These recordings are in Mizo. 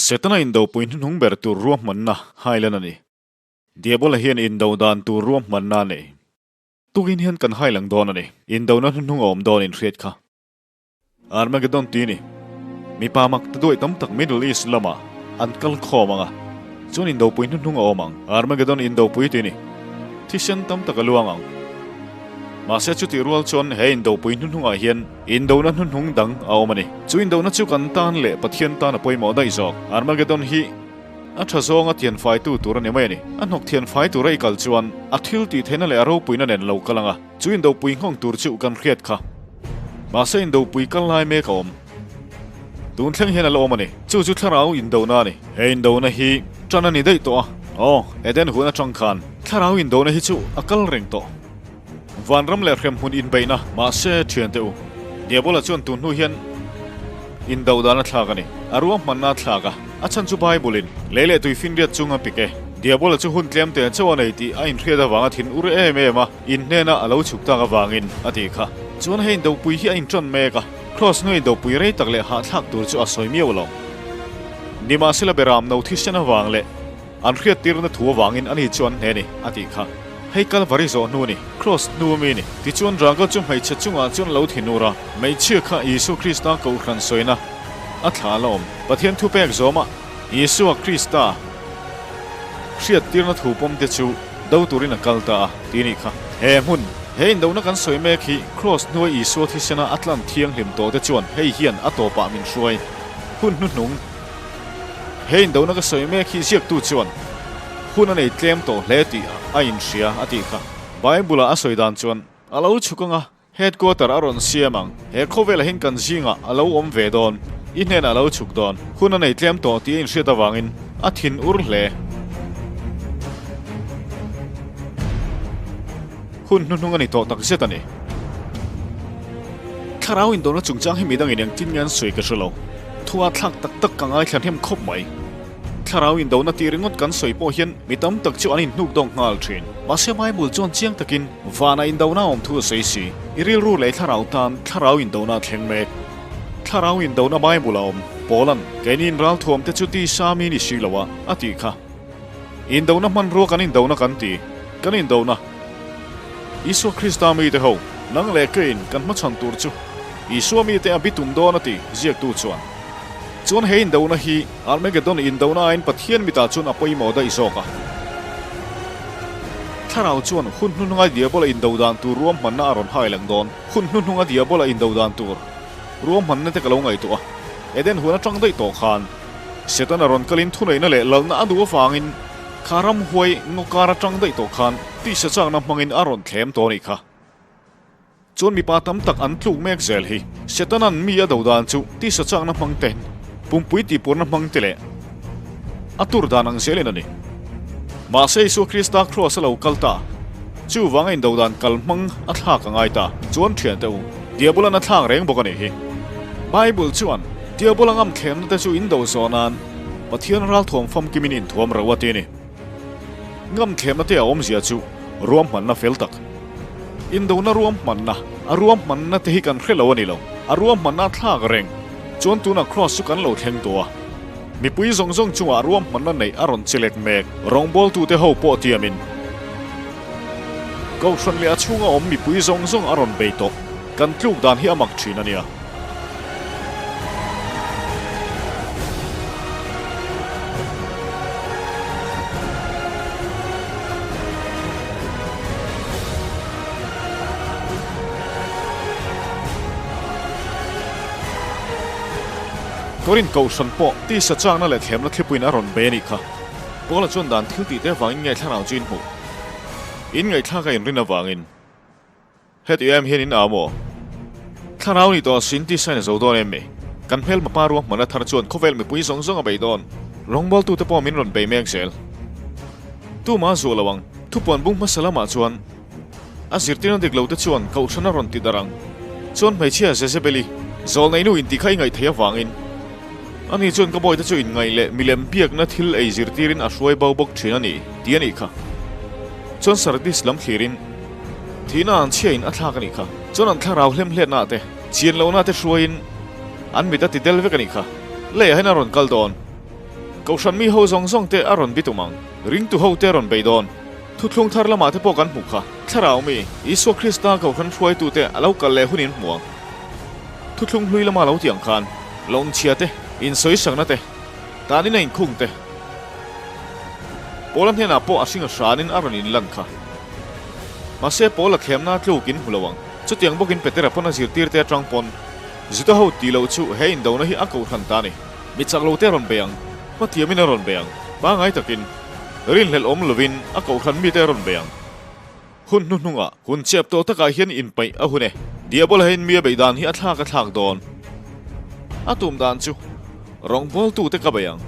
Setana indopui hnuhnung ber tur ruahmanna hailan a ni. Diabola hian indo dan tur ruahmanna a nei. Tukin hian kan hailang dawn a ni. Indona hnuhnung a awm dawn in hriat kha. Armageddon tih a ni. Mipa mak ta duai tam tak Middle East lamah an kal khawm ang a, chuan indopui hnuhnung a awm ang. Armageddon indopui tih a ni. Thisen tam tak a luang ang. Mahse chutih rual chuan he indopui hnuhnungah hian indona hnuhnung dang a awm a ni. Chu indona chu kan tan leh Pathian tan a pawimawh daih zawk. Armageddon hi a tha zawnga thianfaitu tur a ni mai a ni. A hnawk thianfai tura i kal chuan a thil tih theihna leh a ropuina nen lo kal ang a, chu indopui nghawng tur chu kan hriat kha. Mahse indopui kal lai mek a awm. Tun thleng hian a la awm a ni. Chu chu thlarau indona a ni. He indona hi tan a ni daih tawh a. Aw, Eden hun atang khan thlarau indona hi chu a kal reng tawh. Vanram leh hremhmun inbeihna mahse thiante u. Diabola chuan tun hnu hian indo dan a thlak a ni. A ruahmanna a thlak a. A chhan chu Bible-in lei leh tui finriat chung a pik e. Diabola chu hun tlem te chauh a nei tih a inhriat avanga thin ur em em a, in hnena a lo chhuk tak avangin a tih kha. Chuan hei indopui hi a inṭan mek a. Kraws hnuai dopui rei tak leh hahthlak tur chu a sawi miau lo. Nimahsela beram no thisen avang leh an hriattirna thu avangin ani chu an hne ni, a tih kha. Hei Kalvari zawh hnu ni, Kraws hnu ami ni. Tichuan Rago chu hmeichhe chungah chuan lo thinur a, hmeichhia kha Isua Krista kohhran sawina a thla la awm. Pathian thupek zawma Isua Krista hriattirna thu pawm te chu do turin a kal ta a, ti nih kha. He hmun, he indohna kan sawi mek hi Kraws hnuai Isua thisena a tlan thianghlim tawh te chuan hei hian a tawpah min hruai. Hun hnuhnung, he indohna ka sawi mek hi ziaktu chuan hun a nei tlem tawh hle tih a inhria a tih kha. Bible-a a sawi dan chuan a lo chhuk ang a, Headquarter a rawn siam ang. He khawvelah hian kan zingah a lo awm ve dawn. I hnenah a lo chhuk dawn. Hun a nei tlem tawh tih a inhriat avangin a thin ur hle. Hun hnuhnung a ni tawh tak zet a ni. Thlarau indawhna chungchang hi midangin engtin nge an sawi ka hre lo. Thu a thlak tak tak ka ngaithla hnem khawp mai. Thlarau indona tih ringawt kan sawi pawh hian mi tam tak chu an inhnuk dawng nghal thin. Mahse Bible chuan chiang takin vana indona awm thu a sawi si. I rilru leh thlarau tan thlarau indona a thleng mek. Thlarau indona Bible a awm. Paulan, Keini inralthuam te chu tisa mi ni si lo a, a tih kha. Indona hmanrua kan indona kan ti. Kan indona. Isua Krista mite ho, nang leh keiin kan hmachhan tur chu Isua mite a bitum dawn a ti, ziaktu chuan. Chuan he indona hi Armageddon indona aiin Pathian mitah chuan a pawimawh daih zawk a. Thlarau chuan hun hnuhnunga Diabola indo dan tur ruahmanna a rawn hai lang dawn. Hun hnuhnunga Diabola indo dan tur ruahmanna te ka lo ngaihtuah a. Eden huan atang daih tawh khan Setana rawn kalin thuneihna leh lalna a duh avangin kha ramhuai ngaw kar atang daih tawh khan tisa chakna hmangin a rawn thlem tawh a nih kha. Chuan mipa tam tak an tluk mek zel hi Setana'n mi a do dan chu tisa chakna hmang te, pumpui tihpurna hmang te leh a tur dan ang zelin a ni. Mahse Isua Krista Kraws a lo kal ta, chuvang a indo dan kal hmang a thlak a ngai ta. Chuan thiante u, Diabolan a thlak reng bawk a nih hi. Bible chuan Diabola ngam thlemna te chu indo zawh nan Pathian ralthuam famkimin inthuam reuh a ti a ni. Ngam thlemna te a awmzia chu ruahmanna fel tak. Indona ruahmanna, a ruahmanna te hi kan hre lo a ni lo. A ruahmanna a thlak reng chuan tunah Kraws chu kan lo thleng tawh a. Mipui zawng zawng chungah ruahmanna neih a rawn chelek mek. Rawngbawltute ho pawh tiamin Kohhran leh a chhunga awm mipui zawng zawng a rawn bei tawh. Kan tluk dan hi a mak thin a nia. Korin Kohhran pawh tisa chakna leh thlemna thlipuiin a rawn bei a nih kha. Paula chuan dan thil tih te avangin nge thlarau chu in hmuh? In ngaihthlak a inrin avangin. Heti em hian in au maw? Thlarau ni tawh sin tisa in a zo dawn em mi? Kan hmelma pa ruahmanna thar chuan khawvel mipui zawng zawng a bei dawn. Rawngbawltute pawh min rawn bei mek zel. Tumah a zuah lo ang. Thupuan bung hmasa lamah chuan a zirtirna dik lote chuan kohhran a rawn ti darh ang. Chuan hmeichhia Jezebeli, zawlneinu intih kha i ngaih theih avangin ani chuan ka bawihte chu inngaih leh milem biakna thil ei zirtirin a hruai bo bawk thin a ni, ti a nih kha. Chuan Sardis lam thlirin Thihna an chhiain a thlak a nih kha. Chuan an thlarau hlemhletna te, chian lohna te hruaiin an mit a ti del vek a nih kha. Leiah hian a rawn kal dawn. Kohhran mi ho zawng zawng te a rawn bitum ang. Ringtu ho te a rawn bei dawn. Thuthlung thar lamah te pawh kan hmuh kha. Thlarau mi, Isua Krista kohhran hruaitute a lo kal leh hun in hmu ang. Thuthlung hlui lama lo ti ang khan, lawngchhia te, insawisakna te, tanin a inkhung te, Paula hnenah pawh a hring a hranin a rawn inlan kha. Mahse Paula thlemna tluk in hmu lo ang. Chutiang bawkin Petera pawn a zirtirte atang pawn Juda ho tih loh chu he indona hi a kohhran ta a ni. Mi chak lo te a rawn bei ang, hmathiamin a rawn bei ang, pangngai takin rinhlelh awm lovin a kohhran mite a rawn bei ang. Hun hnuhnungah, hun chep tawh takah hian inpaih a hun e. Diabola hian mi a beih dan hi a thlak a thlak dawn. A tum dan chu rawngbawltute ka bei ang.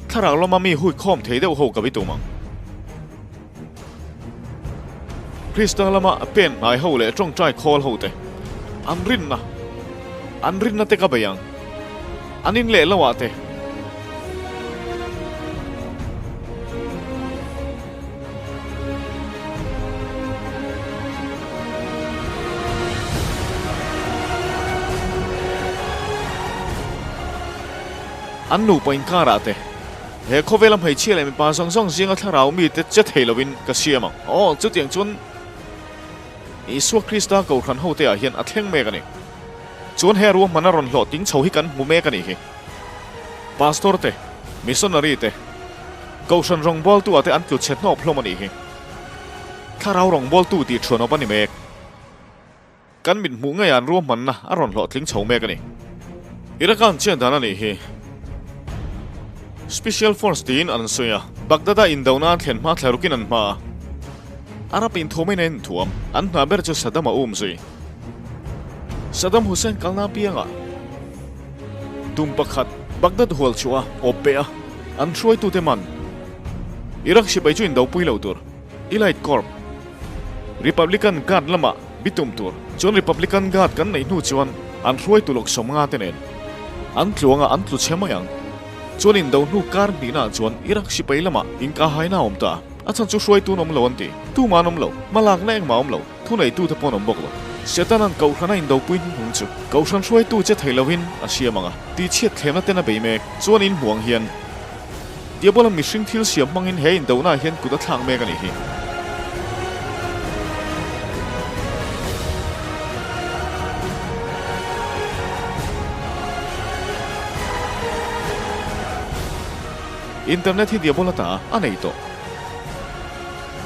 Thlarau lama mi hui khawm thei deuh ho ka bi tum ang. Krista lama pen hnai ho leh tawngtai khawl ho te an rinna an rinna te ka bei ang. An in leh lo ah te. An nupa inkarah te. He khawvela hmeichhia leh mipa zawng zawng zinga thlarau mite che thei lovin ka siam ang. Aw, chutiang chuan Isua Krista Kohhran hote ah hian a thleng mek a ni. Chuan he ruahman a rawn hlawh ting chho hi kan hmu mek a nih hi. Pastor te, Missionary te, Kohhran rawngbawltu ah te an tlu chhe hnawp hlawm a nih hi. Thlarau rawngbawltu tih thuanawp a ni mek. Kan mit hmuh ngei an ruahmanna a rawn hlawhtling chho mek a ni. Iraq-a an chian dan a nih hi. Special Force tiin an sawi a, Baghdad-a indona an thlen hma thlarukin an hma a. Arab inthuamin a inthuam, an hna ber chu Saddam a um zui. Saddam Hussein kalna apiangah tum pakhat Baghdad hual chhuah a awp beh a, an hruaitute man. Iraq sipai chu indopui lo tur. Elite Corps, Republican Guard lamah bitum tur chuan Republican Guard kan neih hnu chuan an hruaitu lawk 50 te nen an tluangah an tlu chhe mai ang. Chuan indo hnu kar hnihnaah chuan Iraq sipai lamah inkahhaina a awm ta. A chhan chu hruaitu an awm lo an ti. Tumah an awm lo. Hmalakna engmah a awm lo. Thuneitute pawh an awm bawk lo. Setana'n Kohhrana indopui hnuhnung chu Kohhran hruaitu che thei lovin a siam ang a, tihchhiat thlemna ten a bei mek. Chuan in hmuh ang hian Diabola mihring thil siam hmangin he indonaah hian kut a thlak mek a nih hi. Internet hi Diabola ta a nei tawh.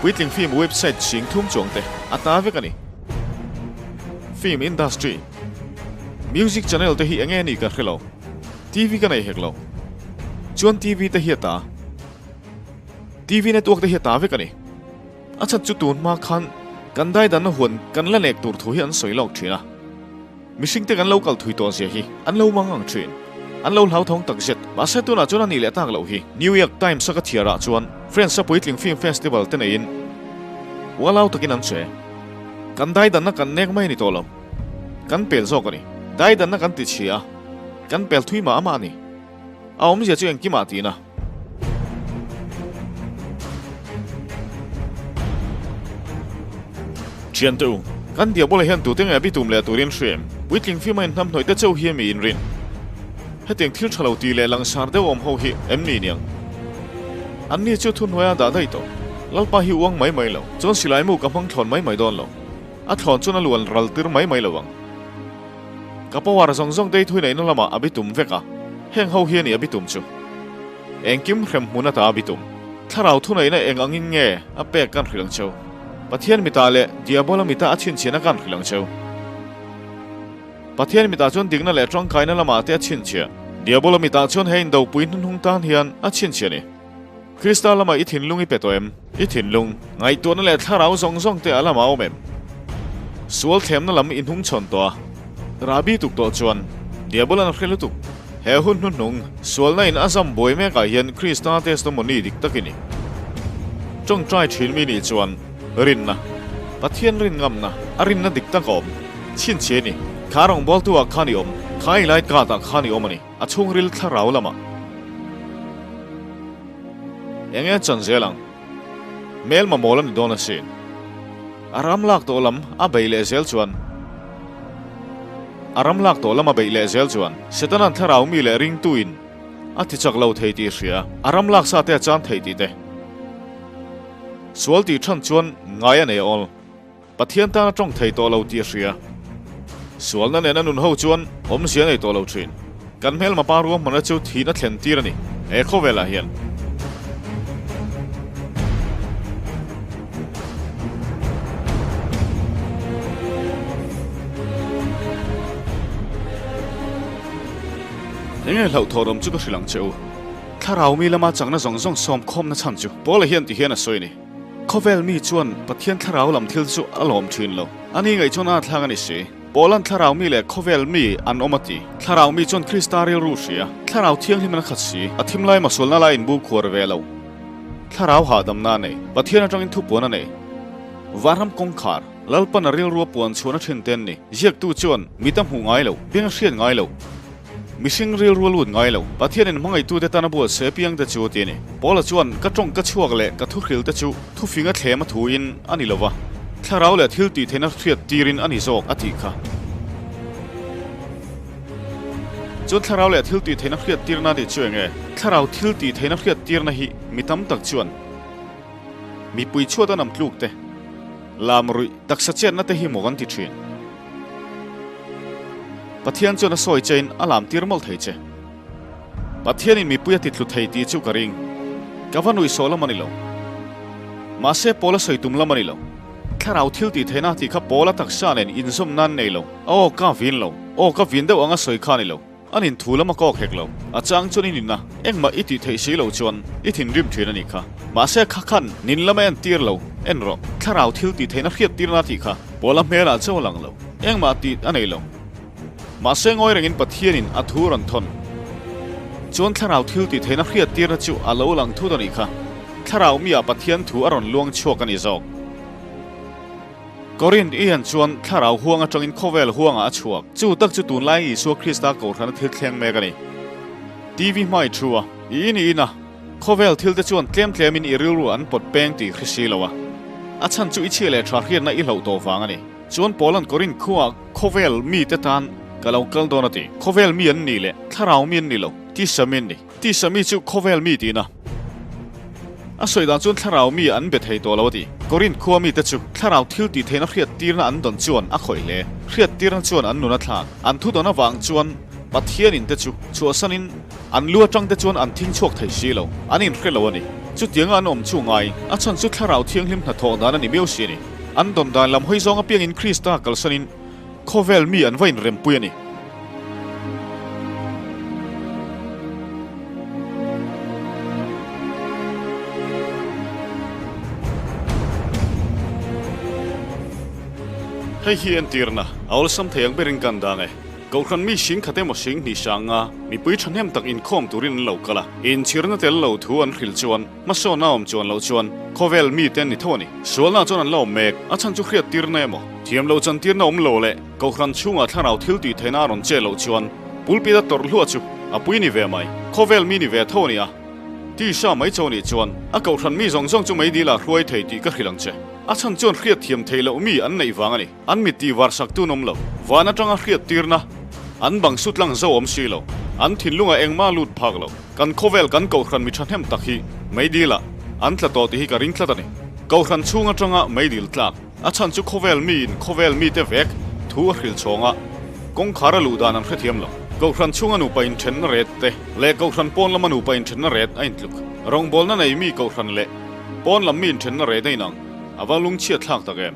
Puitling film website sing thum chuang te a ta vek a ni. Film industry, music channel te hi enge a nih ka hre lo. TV ka nei hek lo. Chuan TV te hi a ta. TV network te hi a ta vek a ni. A chhan chu tun hma khan kan daidanna huan kan la nek tur thu hi an sawi lawk thin a. Mihring te kan lo kal thui tawh zia hi an lo mang ang thin. An lo hlauthawng tak zet. Mahse tunah chuan a nih leh tak loh hi. New York Times a ka thiarah chuan France a puitling film festival te neiin ualau takin an che. Kan daidanna kan nek mai a ni tawh lo. Kan pel zawk a ni. Daidanna kan ti chhia a, kan pel thui mah mah a ni. A awmzia chu engkimah tiin a. Thiante u, kan Diabola hian tute nge a bitum leh turin hria em? Puitling fim a inhnamhnawih te chauh hi a mi inrin? Hetiang thil tha lo ti leh langsar deuh awm ho hi em ni niang? Anni chu thuhnuaia dah daih tawh. Lalpa hi uang mai mai lo, chuan silai mu ka hmang thlawn mai mai dawn lo. A thlawn chuan a luan ral tir mai mai lo ang. Ka power zawng zawng te thui neihna lamah a bitum vek a, heng ho hi a ni a bitum chu. Engkim hrem hmun ata a bitum. Thlarau thuneihna eng angin nge a pek kan hrilh ang cheu? Pathian mitah leh Diabola mitah a chhinchhiahna kan hrilh ang cheu. Pathian mitah chuan dikna leh tangkaina lamah te a chhinchhiah. Diabola mitah chuan he indopui hnuhnung tan hian a chhinchhiah a ni. Krista lamah i thinlung i pe tawh em? I thinlung, ngaihtuahna leh thlarau zawng zawng te a lamah a awm em? Sual thlemna lam i hnungchhawn tawh a, Rahbi tuk tawh chuan Diabolan a hre lutuk. He hun hnuhnung, sualna in a zam buai mekah hian Krista testimony dik tak i ni. Tawngtai thin mi nih chuan rinna, Pathian rin ngamna, a rinna dik tak a awm. Chhinchhe a ni. Kha rawngbawltu ah khan i awm, kha i light guard ah khan i awm a ni. A chhungril thlarau lamah eng nge chan zel ang? Hmel mamawh la ni dawn asin. A ram lak tawh lam a beih leh zel chuan A ram lak tawh lam a beih leh zel chuan Setana'n thlarau mi leh ringtuin. A tichak lo thei tih hria. A ram laksa te a chan thei tih te. Sual tih than chuan ngai a nei awl. Pathian tan a tawng thei tawh lo tih a hria. Sualna nena nun ho chuan awmzia nei tawh lo thin. Kan hmelma pa ruahmanna chu thihna thlen tir a ni he khawvelah hian. Enge hlauhthawh awm chu ka hrilh ang che u. Thlarau mi lama chakna zawng zawng sawm khawmna chhan chu Paula hian ti hian a sawi a ni. Khawvel mi chuan Pathian thlarau lam thil chu a lawm thin lo. A ni ngaih chuan a thlak a ni si. Paula'n thlarau mi leh khawvel mi an awm a ti. Thlarau mi chuan Krista rilru hria. Thlarau thianghlim an khat si. A thim lai masualna lai inbu khuar ve lo. Thlarau hahdamna a nei. Pathian atangin thupuan a nei. Vanram kawngkhar, Lalpan a rilru a puan chhuahna thin te an ni. Ziaktu chuan mit a hmuh ngai lo, beng a hriat ngai lo. Mihring rilru a lut ngai lo. Pathianin hmangaihtute tana buatsawi apiang te chu ti a ni. Paula chuan, Ka tawng ka chhuak leh ka thuhril te chu thufing a thlem a thuin a ni lo va, thlarau leh thil tih theihna hriat tirin a ni zawk a tih kha. Chuan thlarau leh thil tih theihna hriat tirna tih chu eng nge? Thlarau thil tih theihna hriat tirna hi mi tam tak chuan mipui chhuat a nam tluk te, lam ruih taksa chetna te hi maw kan ti thin. Pathian chuan a sawi chein a lam tir mawlh thei che. Pathianin mipui a titlu thei tih chu ka ring. Ka va nuihsawh lam a ni lo. Mahse Paula sawi tum lam a ni lo. Thlarau thil tih theihna tih kha Paula taksa nen inzawm nan nei lo. Aw ka vin lo. Aw ka vin deuh anga sawi kha a ni lo. An inthu lam a kawk hek lo. A chang chuan i ninna engmah i tih theih si lo chuan i thinrim thin a nih kha. Mahse kha khan nin lam a en tir lo, en rawh. Thlarau thil tih theihna hriat tirna tih kha Paula hmelah chauh a lang lo. Engmah tih a nei lo. Mahse ngawi rengin Pathianin a thu rawn thawn chuan thlarau thil tih theihna hriat tirna chu a lo lang thut a nih kha. Thlarau miah Pathian thu a rawn luang chhuak a ni zawk. Korinth i han chuan thlarau huang atangin khawvel huangah a chhuak. Chu tak chu tunlai Isua Krista kohhrana thil thleng mek a ni. TV hmai thu a, i in i in a, khawvel thil te chuan tlem tlemin i rilru an pawt peng tih hre si lo a. A chhan chu i chhia leh tha hriatna i hloh tawh vang a ni. Chuan Paula'n Korinth khuaah khawvel mite tan ka lo kal dawn a ti. Khawvel mi an ni leh thlarau mi an ni lo, tisa mi an ni. Tisa mi chu khawvel mi tiin a a sawi dan chuan thlarau mi an be thei tawh lo a ti. Korinth khua mite chu thlarau thil tih theihna hriat tirna an dawn chuan a khawih hle. Hriat tirna chuan an nun a thlak. An thu dawn avang chuan Pathianin te chu chhuahsanin an lu atang te chuan an thing chhuak thei si lo. An inhre lo a ni. Chutianga an awm chu ngai a chhan chu thlarau thianghlim hnathawh dan a ni miau si a ni. An dawn dan lam hawi zawng apiangin Krista kalsanin Khawvel mi an va inrempui a ni. Hei hi entirna a awlsam thei ang berin kan dang e. Kohhran mi sing khat emaw sing hnih sanga mipui thahnem tak inkhawm turin an lo kal a, inchhirna tel lo thu an hrilh chuan Hmasawnna awm chuan loh chuan khawvel mite an ni tho a ni. Sualna chuan an la awm mek, a chhan chu hriattirna emaw, thiam loh chantirna awm lo leh Kohhran chhungah thlarau thil tih theihna a rawn che loh chuan pulpit a tawrh hluah chu a pui ni ve mai. Khawvel mi ni ve tho a ni a, tisa mai cho nih chuan a Kohhran mi zawng zawng chu meidilah hruai thei tih ka hrilh ang che. A chhan chuan hriatthiam theih loh mi an neih vang a ni. An mit tih var sak tun awm lo. Van atanga hriattirna an bang sut lang zo awm si lo. An thinlungah engmah lut phak lo. Kan khawvel kan kohhran mi thahnem tak hi meidilah an tla tawh tih hi ka ring tlat a ni. Kohhran chhung atanga meidil tlak a chhan chu khawvel miin khawvel mite vek thu a hrilh chhawng a, kawngkhar a luh dan an hrethiam lo. Kohhran chhunga nupa inthenna ret te leh kohhran pawn lama nupa inthenna ret a intluk. Rawngbawlna nei mi kohhran leh pawn lam mi inthenna ret a inang. A va lungchhiat thlak tak em?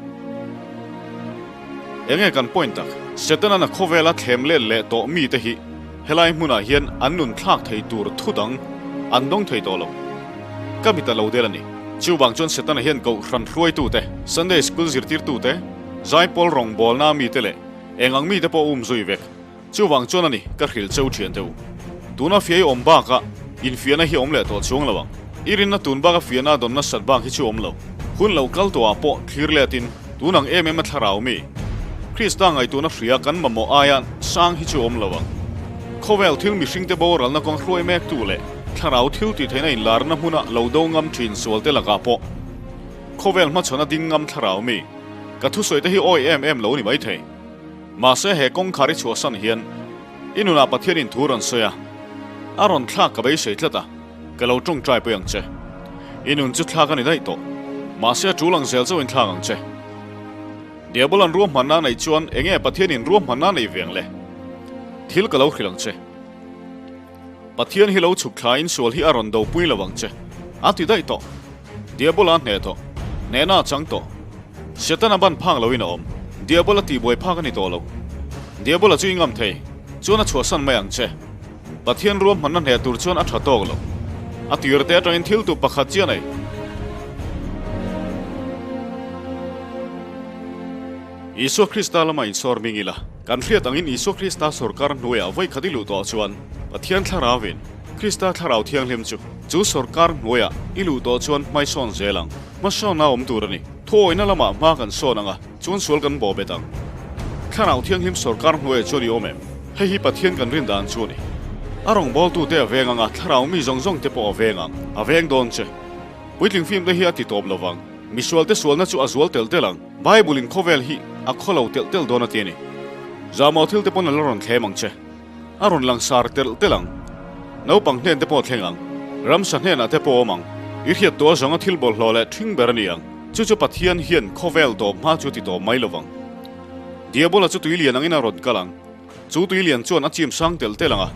Enge kan point tak? Setanan a khawvela thlem let leh tawh mite hi helai hmunah hian an nun thlak thei tur thu dang an dawng thei tawh lo. Ka mit a lo del a ni. Chuvang chuan Setana hian Kohhran hruaitute, Sunday School zirtirtute, Zaipawl rawngbawlna mite leh eng ang mite pawh um zui vek. Chuvang chuan a ni, ka hrilh cheu thian teu. Tuna fiah i awm bakah infiahna hi awm leh tawh chuang lo ang. I rinna tun baka fiahna a dawn nasat bak hi chu awm lo. Hun lo kal tawhah pawh thlir letin tun ang em em a thlarau mi, Krista ngaihtuahna hria kan mamawh aia sang hi chu awm lo ang. Khawvel thil mihringte boralna kawng hruai mektu leh thlarau thil tih theihna inlarna hmuna lo do ngam thin sualte lakah pawh khawvel hmachhawn a ding ngam thlarau mi, ka thusawite hi awi em em lo ni maithei. Mahse he kawngkhar i chhuahsan hian i nunah Pathianin thu rawn sawi a. A rawn thlak ka beisei tlat a, ka lo tawngtai pui ang che. I nun chu thlak a ni daih tawh. Mahse a tul ang zel chauhin thlak ang che. Diabol an ruahmanna a neih chuan enge Pathianin ruahmanna a nei ve ang le? Thil ka lo hrilh ang che. Pathian hi lo chhuk thlain sual hi a rawn do pui lo ang che. A ti daih tawh. Diabola a hneh tawh. Hnehna a chang tawh. Setana ban phak loin a awm. Diabola tihbuai phak a ni tawh lo. Diabola chu i ngam thei. Chuan a chhuahsan mai ang che. Pathian ruahmanna hneh tur chuan a tha tawk lo. A tir te atangin thil tu pakhat chiah nei. Isua Krista lama insawr ming ila, kan hriat angin Isua Krista sawrkar hnuaiah vawi khat i luh tawh chuan Pathian Thlarauin Krista Thlarau Thianghlim chu chu sawrkar hnuaiah i luh tawh chuan hmaisawn zel ang. Hmasawnna awm tur a ni. Thuawihna lamah hma kan sawn ang a, chuan sual kan bawh bet ang. Thlarau Thianghlim sawrkar hnuaiah chuan i awm em? Hei hi Pathian kan rin dan chu a ni. A rawngbawltute a veng ang a, Thlarau mi zawng zawng te pawh a veng ang. A veng dawn che. Puitling film te hi a ti tawp lo vang. Misualte sualna chu a zual telh telh ang. Bible in khawvel hi a khaw lo telh telh dawn a ti a ni. Zahmawh thil te pawn a la rawn thlem ang che. A rawn langsar telh telh ang. Naupang hnen te pawh a thleng ang. Ramsa hnenah te pawh a awm ang. I hriat tawh zawnga thil bawlhhlawh leh ṭhing ber a ni ang. Chu chu Pathian hian khawvel tawp hma chu ti tawp mai lo vang. Diabola chu tui lian angin a rawn kal ang. Chu tui lian chuan a chim sang telh telh ang a,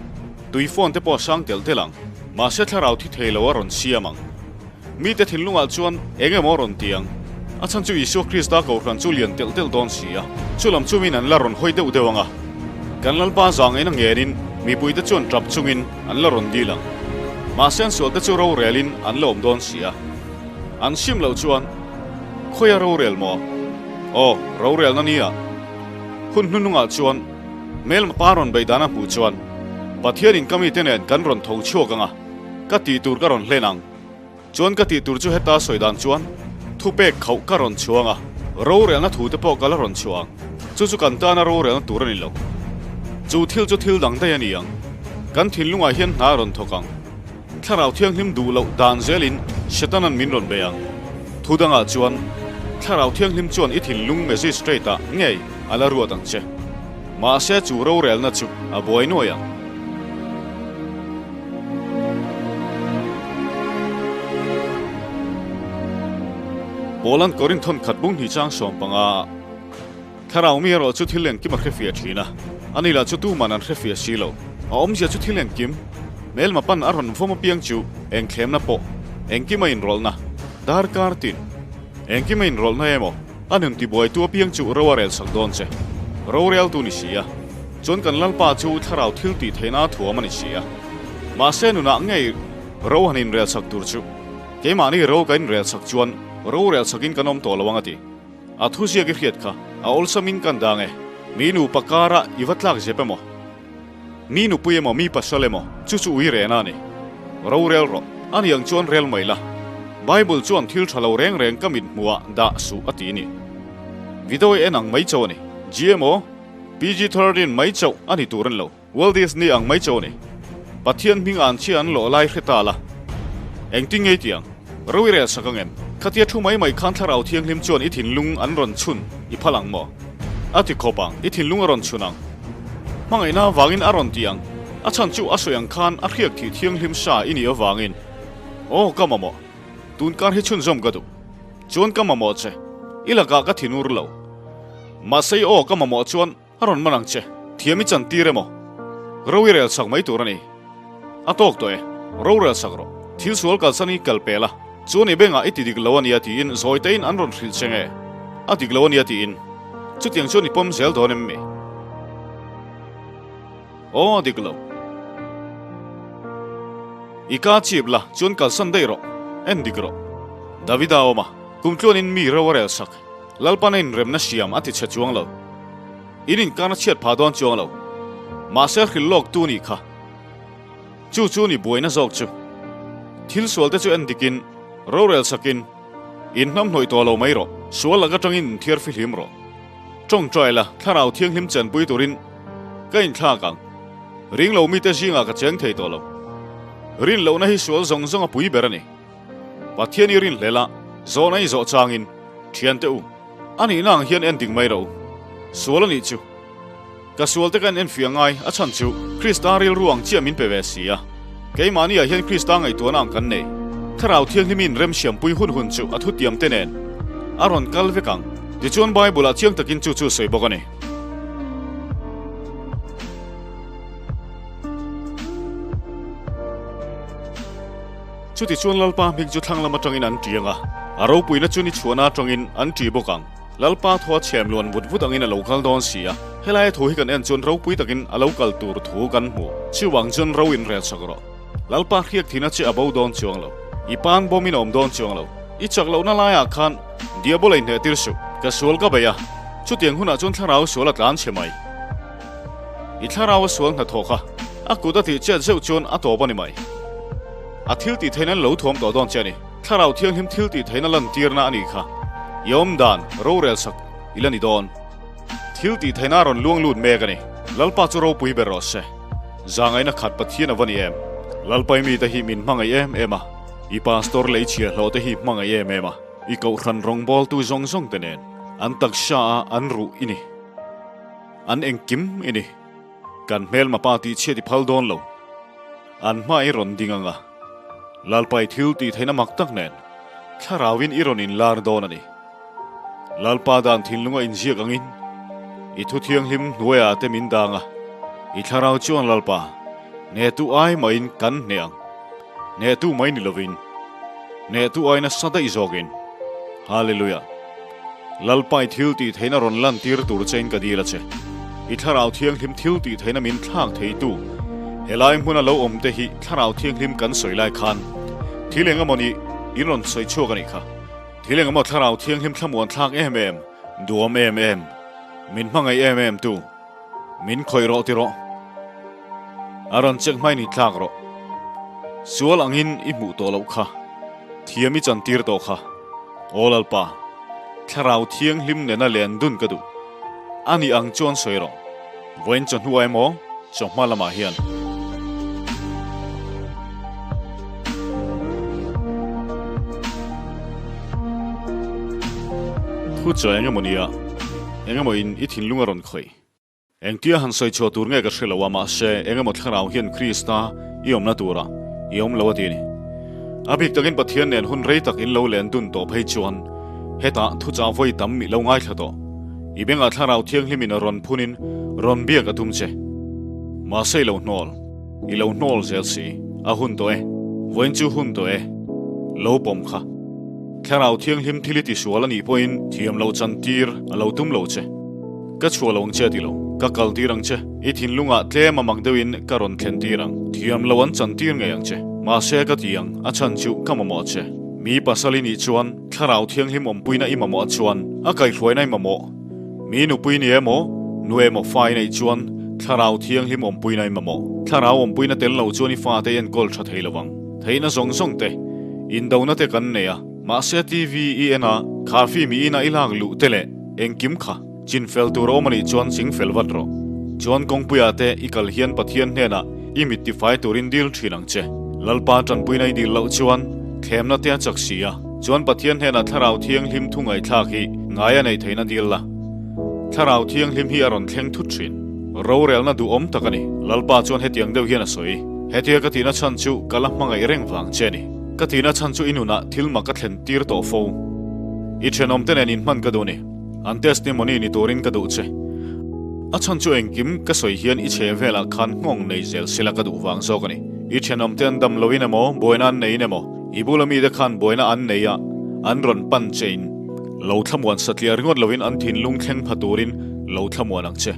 tui fawn te pawh a sang telh telh ang. Mahse thlarau thi thei lo a rawn siam ang. Mite thinlungah chuan eng emaw a rawn ti ang. A chhan chu Isua Krista kohhran chu lian telh telh dawn si a, chu lam chu min an la rawn hawi deuh deuh ang a. Kan Lalpa zangaina ngenin mipuite chuan tap chungin an la rawn dil ang. Mahse an sualte chu rorelin an la awm dawn si a. An sim loh chuan, Khawia rorel maw? Aw, rorelna nia. Hun hnuhnungah chuan hmelma pa rawn beih dan a hmuh chuan Pathianin ka mite nen kan rawn tho chhuak ang a, ka tih tur ka rawn hlen ang. Chuan ka tih tur chu heta sawi dan chuan thupek khauh ka rawn chhuang a, rorelna thu te pawh ka la rawn chhuah ang. Chu chu kan tana rorelna tur a ni lo. Chu thil chu thil dang daih a ni ang. Kan thinlungah hian hna a rawn thawk ang. Thlarau Thianghlim duh loh dan zelin Setanan min rawn bei ang. Thu dangah chuan, Thlarau Thianghlim chuan i thinlung magistrate-ah ngei a la ruat ang che. Mahse chu rorelna chu a buai nuai ang. Paula'n Korinth thawnkhat bung hnih chang 15 ah. Thlarau mi erawh chu thil engkim a hrefiah thin a, ani lah chu tuman an hrefiah si lo. A awmzia chu thil engkim, hmelma pan a rawn vawm apiang chu engthlemna pawh, engkim a inrawlhna, darkar tin, engkim a inrawlhna emaw, a nun tibuaitu apiang chu ro a relsak dawn che. Roreltu ni si a, chuan kan Lalpa chu thlarau thil tih theihna a thuam a ni si a. Mahse nunah ngei ro han inrelsak tur chu keimahni ro kan inrelsak chuan rorelsakin kan awm tawh lo ang a ti. A thuziak i hriat kha a awlsamin kan dang e. Mi nupa kara i va tlak zep emaw? Mi nupui emaw mi pasal emaw chu chu ui rehna a ni. Rorel rawh. A ni ang chuan rel mai la. Bible chuan thil tha lo reng reng ka mit hmuhah dah suh a ti a ni. Video i en ang mai chauh a ni. GMO, PG-13 mai chauh a ni tur a ni lo. Walt Disney ang mai chauh a ni. Pathian hming an chhia an lawh lai hre ta la. Engtin nge i tih ang? Ro i rel sak ang em? Khatia thu mai mai khan Thlarau Thianghlim chuan i thinlung an rawn chhun i phal ang maw? A ti khawp ang, i thinlung a rawn chhun ang. Hmangaihna avangin a rawn ti ang. A chhan chu a sawi ang khan a hriak thih thianghlim sa i nih avangin. Aw, ka mamawh. Tunkar hi chhunzawm ka duh. Chuan ka mamawh che. I lakah ka thinur lo. Mahse i aw ka mamawh chuan A rawn man ang che, thiam i chan tir emaw? Ro i rel sak mai tur a ni. A tawk tawh e, ro rel sak rawh. Thil sual kalsan i kal pel a, chuan i bengah i ti dik lo a nia tiin zawi tein an rawn hrilh che nge? A dik lo a nia tiin chutiang chuan i pawm zel dawn em mi? Aw a dik lo. I ka chip la, chuan kalsan daih rawh, en dik rawh. Davida a awm a, kum tluanin mi ro a rel sak. Lalpan a inremna siam a ti chhe chuang lo. In inkarna chhiat phah dawn chuang lo. Mahse hrilh lawk tu nih kha. Chu chu ni buaina zawk chu. Thil sual te chu en dikin, rorel sakin, in hnamhnawih tawh lo mai rawh. Sual lak atangin inthiar fihlim rawh. Tawngtai la, thlarau thianghlim chenpui turin ka inthlak ang. Ring lo mite zingah ka cheng thei tawh lo. Rin lohna hi sual zawng zawng a pui ber a ni. Pathian i rinhlel a, zawhna i zawh changin, Thiante u, a nihna ang hian en ding mai rawh u. Sual a nih chu. Ka sualte ka en enfiah ngai, a chhan chu Krista rilru ang chiah min pe ve si a. Keimahni ah hian Krista ngaihtuahna ang kan nei. Thlarau Thianghlimin remsiampui hun hun chu a thutiam te nen a rawn kal vek ang. Tichuan Bible ah chiang takin chu chu sawi bawk a ni. Chutichuan Lalpa hming chu thlang lam atangin an ṭi ang a, a ropuina chu ni chhuahna atangin an ṭi bawk ang. Lalpa thaw a chhem luan vut vut angin a lo kal dawn si a, helaia thu hi kan en chuan ropui takin a lo kal tur thu kan hmu. Chuvang chuan ro inrel sak rawh. Lalpa hriak thihna che a bo dawn chuang lo. I pan bawmin a awm dawn chuang lo. I chak lohna laiah khan Diabola inhneh tir suh. Ka sual ka bei a, chutiang hunah chuan thlarau sual a tlan chhe mai. I thlarau a sual hnathawh kha a kut a tih chet zeuh chuan a tawp a ni mai. A thil tih theihna an lo thuam tawh dawn che a ni. Thlarau thianghlim thil tih theihna lantirna a nih kha. I awm dan rorel sak i la ni dawn. Thil tih theihna a rawn luang lut mek a ni. Lalpa chu ropui ber rawh se. Zangaihna khat Pathian a va ni em? Lalpa i mite hi min hmangaih em em a, i pastor lei chhiahhlawh te hi hmangaih em em a, i kohhran rawngbawltu zawng zawng te nen an taksa a an ruh i ni. An engkim i ni. Kan hmelma pa tih chhiat i phal dawn lo. An hma i rawn ding ang a, Lalpa i thil tih theihna mak tak nen thlarauin i rawn inlar dawn a ni. Lalpa dan thinlunga inziak angin i thu thianghlim hnuaiah te min dang a, i thlarau chuan Lalpa hnehtu ai mahin kan hneh ang. Hnehtu mai ni lovin, hnehtu ai nasa daih zawkin. Hallelujah! Lalpa i thil tih theihna rawn lantir tur chein ka dil a che. I Thlarau Thianghlim thil tih theihna min thlak theitu helai hmuna lo awm te hi Thlarau Thianghlim kan sawi lai khan thil eng emaw nih in rawn sawi chhuak a nih kha. Thil eng emaw Thlarau Thianghlim thlamuan thlak em em, duam em em, min hmangaih em em tu, min khawih rawh ti rawh. A rawn check hmain i tlak rawh. Sual angin i hmuh tawh loh kha. Thiam i chantir tawh kha. Aw Lalpa, Thlarau Thianghlim nena len dun ka duh. A nih ang chuan sawi rawh. Vawiin chawhnu emaw chawhma lamah hian. Thu chawi eng emaw nia, eng emaw in i thinlung a rawn khawih. Engtia han sawi chhuah tur nge ka hre lo a, mahse eng emaw thlarau hian Krista i awmna turah i awm lo a ti a ni. A bik takin Pathian nen hun rei tak in lo len dun tawh phei chuan hetah thuchah vawi tam i lo ngaithla tawh. I bengah thlarau thianghlimin a rawn phunin rawn biak a tum che. Mahse i lo hnawl, i lo hnawl zel si. A hun tawh e, vawiin chu hun tawh e. Lo pawm kha. Thlarau thianghlim thil i tisual a nih pawhin thiam lo chantir a lo tum lo che. Ka chhuah lo ang che a ti lo. Ka kal tir ang che. I thinlungah tlem a mak deuhin ka rawn thlen tir ang. Thiam lo an chan tir ngei ang che. Mahse ka ti ang, a chhan chu ka mamawh che. Mi pasal i nih chuan Thlarau Thianghlim awmpuina i mamawh chuan a kaihhruaina i mamawh. Mi nupui ni emaw, nu emaw fa i neih chuan Thlarau Thianghlim awmpuina i mamawh. Thlarau awmpuina tel lo chuan i fate i enkawl tha thei lo ang. Theihna zawng zawng te, indona te kan nei a. Mahse TV i en a, kha film i ina i lak luh te leh engkim kha chin fel tur a awm a nih chuan ching fel vat rawh. Chuan kawngpuiah te i kal hian Pathian hnenah i mit tifai turin dil thin ang che. Lalpa tanpuina i dil loh chuan thlemna te a chak si a, chuan Pathian hnenah Thlarau Thianghlim thu ngaihthlak hi ngai a neih theihna dil la. Thlarau Thianghlim hi a rawn thleng thut thin. Rorelna duhawm tak a ni. Lalpa chuan hetiang deuh hian a sawi, Hetia ka tihna chhan chu ka la hmangaih reng vang che a ni. Ka tihna chhan chu i nunah thil mak ka thlen tir tawh fo. I thenawmte nen inhman ka duh ni. An testimony ni turin ka duh che. A chhan chu engkim ka sawi hian i chhe velah khan nghawng nei zel sela ka duh vang zawk a ni. I thenawmte an dam loin emaw, buaina an neiin emaw, i bula mite khan buaina an nei a, an rawn pan chein lo thlamuan satliah ringawt loin an thinlung thleng pha turin lo thlamuan ang che.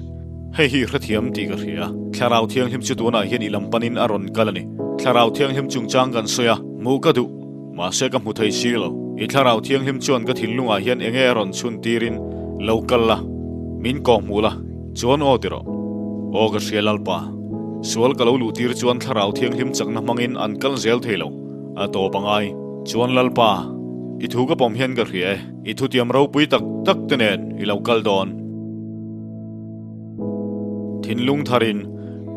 Hei hi hrethiam tih ka hria. Thlarau Thianghlim chu tunah hian i lam panin a rawn kal a ni. Thlarau Thianghlim chungchang kan sawi a, hmuh ka duh. Mahse ka hmu thei si lo. I Thlarau Thianghlim chuan ka thinlungah hian enge a rawn chhun tirin lo kal la, min kawh hmuh la, chuan aw ti rawh. Aw ka hria Lalpa. Sual ka lo luh tir chuan Thlarau Thianghlim chakna hmangin an kal zel thei lo. A tawp a ngai. Chuan Lalpa, i thu ka pawm hian ka hria e. I thutiam ropui tak tak te nen i lo kal dawn. Thinlung tharin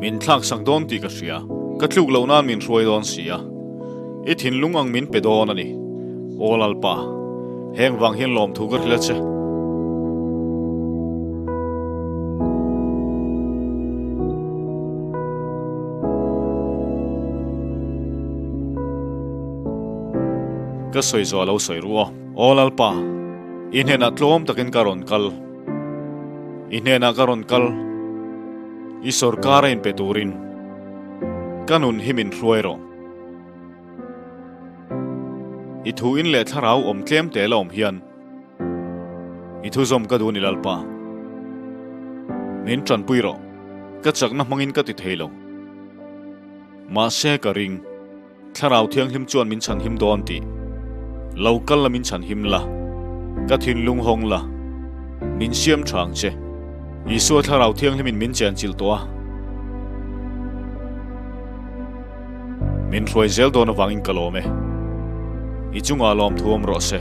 min thlaksak dawn tih ka hria. Ka tluk loh nan min hruai dawn si a. I thinlung ang min pe dawn a ni. Aw Lalpa, heng vang hian lawmthu ka hrilh a che. Ka sawi zawh a lo sawi ru aw. Aw Lalpa, i hnenah tlawm takin ka rawn kal. I hnenah ka rawn kal. I sawrkar a inpe turin ka nun hi min hruai rawh. I thu in leh thlarau awm tlem te la awm hian i thu zawm ka duh a ni Lalpa. Min tanpui rawh. Ka chakna hmangin ka ti thei lo. Mahse ka ring. Thlarau Thianghlim chuan min chhanhim dawn tih. Lo kal la min chhanhim la, ka thinlung hawng la, min siam tha ang che. Isua Thlarau Thianghlimin min chenchilh tawh a. Min hruai zel dawn avangin ka lawm e. I chungah lawmthu awm rawh se.